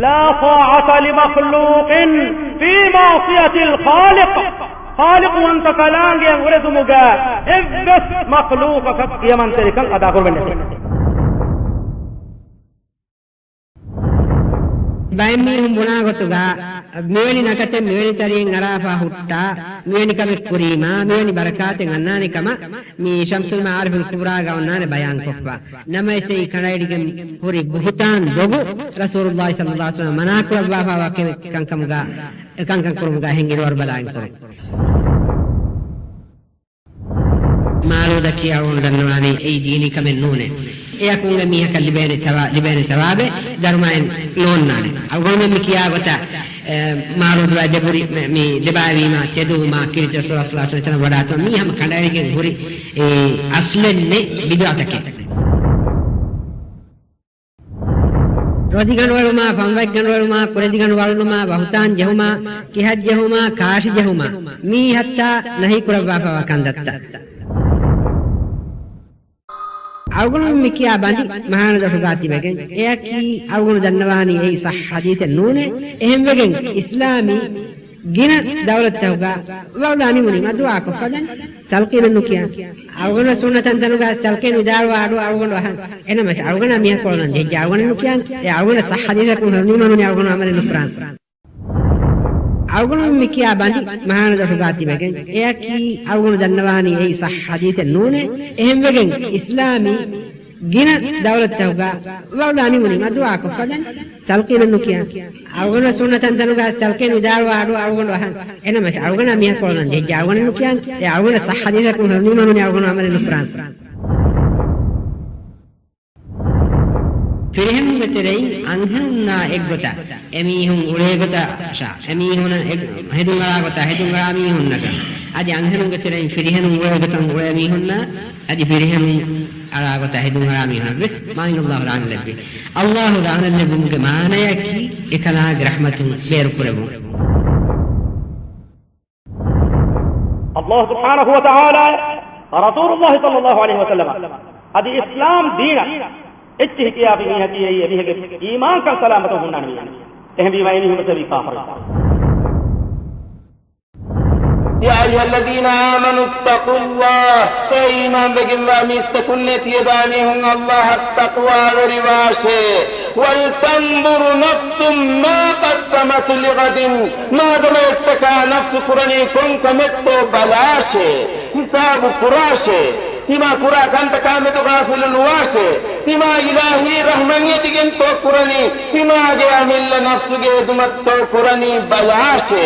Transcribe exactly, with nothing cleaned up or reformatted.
لا طاعة لمخلوق في معصية الخالق. ޚާލިޤު ވަންތަ ކަލާނގެއަށް އުރެދުމުގަ އެއްވެސް މަޚްލޫޤަކަށް ކިޔަމަންތެރިކަން އަދާކުރުމެއް ނެތޭ. ބައެއް މީހުން ބުނާ ގޮތުގަ، މިވެނި ނަކަތެއް މިވެނި ތަރިއެއް އަރާފަ ހުއްޓާ، މިވެނި ކަމެއް ކުރީމާ، މިވެނި ބަރަކާތެއް އަންނާނެ ކަމަށް މި ޝަމްސުލް މަޢާރިފުލް ކުބްރާގަ އޮންނާނެ ބަޔާންކޮށްފަ. ނަމަވެސް އެއީ ކަނޑައެޅިގެން ހުރި ބުހުތާން ދޮގު، ރަސޫލުﷲ ޞައްލަﷲ ޢަލައިހި ވަސައްލަމަ މަނާކުރައްވާފައިވާ ކަމެއް ކަންކަމުގަ، އެކަންކަން ކުރުމުގަ އެހެން އިރުއޮޅު ބަލާން ކުރުން. މާލޫދަކީ އަޅުގަނޑު ދަންނަވާނީ އެއީ ދީނީ ކަމެއް ނޫނޭ. އެއަކުން އެ މީހަކަށް ލިބޭނެ ސަވާ-، ލިބޭނެ ސަވާބެއް ދަރުމައެއް ނޯންނާނެ. އަޅުގަނޑުމެން މި ކިޔާ ގޮތަށް، އެ، މާލޫދުވާ ދެބުރި މެ-، މި ދެބައިވީމާ، ތެދުވުމާ، ކީރިތި ރަސޫލާ ޞައްލަﷲ ޢަލައިހި ވަސައްލަމަ ވަޑާތުމާ، މީ ހަމަ ކަނޑައެޅިގެން ހުރި އެ އަސްލެއް ނެތް ބިދުޢަތަކެއް. ރޮދިގަނޑުއެޅުމާ، ފަންވަތްގަނޑުއެޅުމާ، ކުރެދިގަނޑު ވަޅުލުމާ، ބަހުތާން ޖެހުމާ، ކިހައްޖެހުމާ، ކާށިޖެހުމާ، މީ ހައްތާ ނަހީ ކުރައްވާފައިވާ ކަންތައްތައް. އަޅުގަނޑު މި ކިޔާ ބަނދި މަހާނަދޮށުގާ ތިބެގެން، އެއަކީ އަޅުގަނޑު ދަންނަވާނީ އެއީ ޞައްޙަ ޙަދީޘެއް ނޫނޭ. އެހެންވެގެން އިސްލާމީ ގިނަ ދައުލަތްތަކުގަ ވަޅުލާ ނިމުނީމާ ދުޢާކޮށް ފަދަން ތަލްޤީނެއް ނުކިޔާން. އަޅުގަނޑު ހުންނަ ތަންތަނުގަ ތަލްޤީނު ވިދާޅުވާ އަޑު އަޅުގަނޑު އަހަން. އެނަމަސް އަޅުގަނޑަށް މީހަކު އޮޅުން ޖެހިއްޖެ އަޅުގަނޑެއް ނުކިޔާން. އެ އަޅުގަނޑަށް ޞައްޙަ ޙަދީޘަކުން ހުރެ ނިމުނީމާ އަޅުގަނޑު ޢަމަލެއް ނުކުރާން. އަޅުގަނޑު މި ކިޔާ ބަނދި މަހާނަދޮށުގާ ތިބެގެން، އެއަކީ އަޅުގަނޑު ދަންނަވާނީ އެއީ ޞައްޙަ ޙަދީޘެއް ނޫނޭ. އެހެންވެގެން އިސްލާމީ ގިނަ ދައުލަތްތަކުގަ ވަޅުލާ ނިމުނީމާ ދުޢާކޮށް ފަދަން ތަލްޤީނެއް ނުކިޔާން. އަޅުގަނޑު ހުންނަ ތަންތަނުގަ ތަލްޤީނު ވިދާޅުވާ އަޑު އަޅުގަނޑު އަހަން. އެނަމަސް އަޅުގަނޑަށް މީހަކު އޮޅުން ޖެހިއްޖެ އަޅުގަނޑެއް ނުކިޔާން. އެ އަޅުގަނޑަށް ޞައްޙަ ޙަދީޘަކުން ހުރެ ނިމުނީމާ އަޅުގަނޑު ޢަމަލެއް ނުކުރާން. ފިރިހެނުންގެ ތެރެއިން އަންހެނުންނާ އެއްގޮތަށް އެމީހުން އުޅޭ ގޮތަށާ، އެމީހުންނަށް އެ-، ހެދުން އަޅާ ގޮތާ ހެދުން އަޅާ މީހުންނަކަށް، އަދި އަންހެނުންގެ ތެރެއިން ފިރިހެނުން އުޅޭ ގޮތަށް އުޅޭ މީހުންނާ، އަދި ފިރިހެނުން އަޅާ ގޮތާ ހެދުން އަޅާ މީހުންނަށް ވެސް މާތް ﷲ ލަޢުނަތް ލެއްވި. ﷲ ލަޢުނަތް ލެއްވުމުގެ މާނަޔަކީ އެކަލާނގެ ރަޙްމަތުން ބޭރުކުރެއްވުން. ﷲ ސުބްޙާނަހޫ ވަތަޢާލާ، ރަސޫލުﷲ ޞައްލަﷲ ޢަލައިހި ވަސައްލަމަ، އަދި އިސްލާމް ދީނަށް އެއްޗިހި ކިޔާފި މީހަކީ އެއީ އެމީހެއްގެ އީމާންކަން ސަލާމަތުން ހުންނާނެ މީހެއް. އެހެންވީމާ އެމީހުން ވެސް ވީ ކާފަރުން. يا أيها الذين آمنوا اتقوا الله، އޭ އީމާންވެގެންވާ މީސްތަކުންނޭ، ތިޔަބައިމީހުން ﷲ އަށް ތަޤްވާވެރިވާށޭ. ولتنظر نفس ما قدمت لغد، މާދަމައަށްޓަކާ ނަފްސު ކުރަނީ ކޮން ކަމެއްތޯ ބަލާށޭ، ހިސާބު ކުރާށޭ. ތިމާ ކުރާ ކަންތަކާމެދު ޣާފިލު ނުވާށޭ. ތިމާ އިލާހީ ރަޙްމަތް އެދިގެންތޯ ކުރަނީ؟ ތިމާގެ އަމިއްލަ ނަފްސުގެ އެދުމަށްތޯ ކުރަނީ؟ ބަލާށޭ.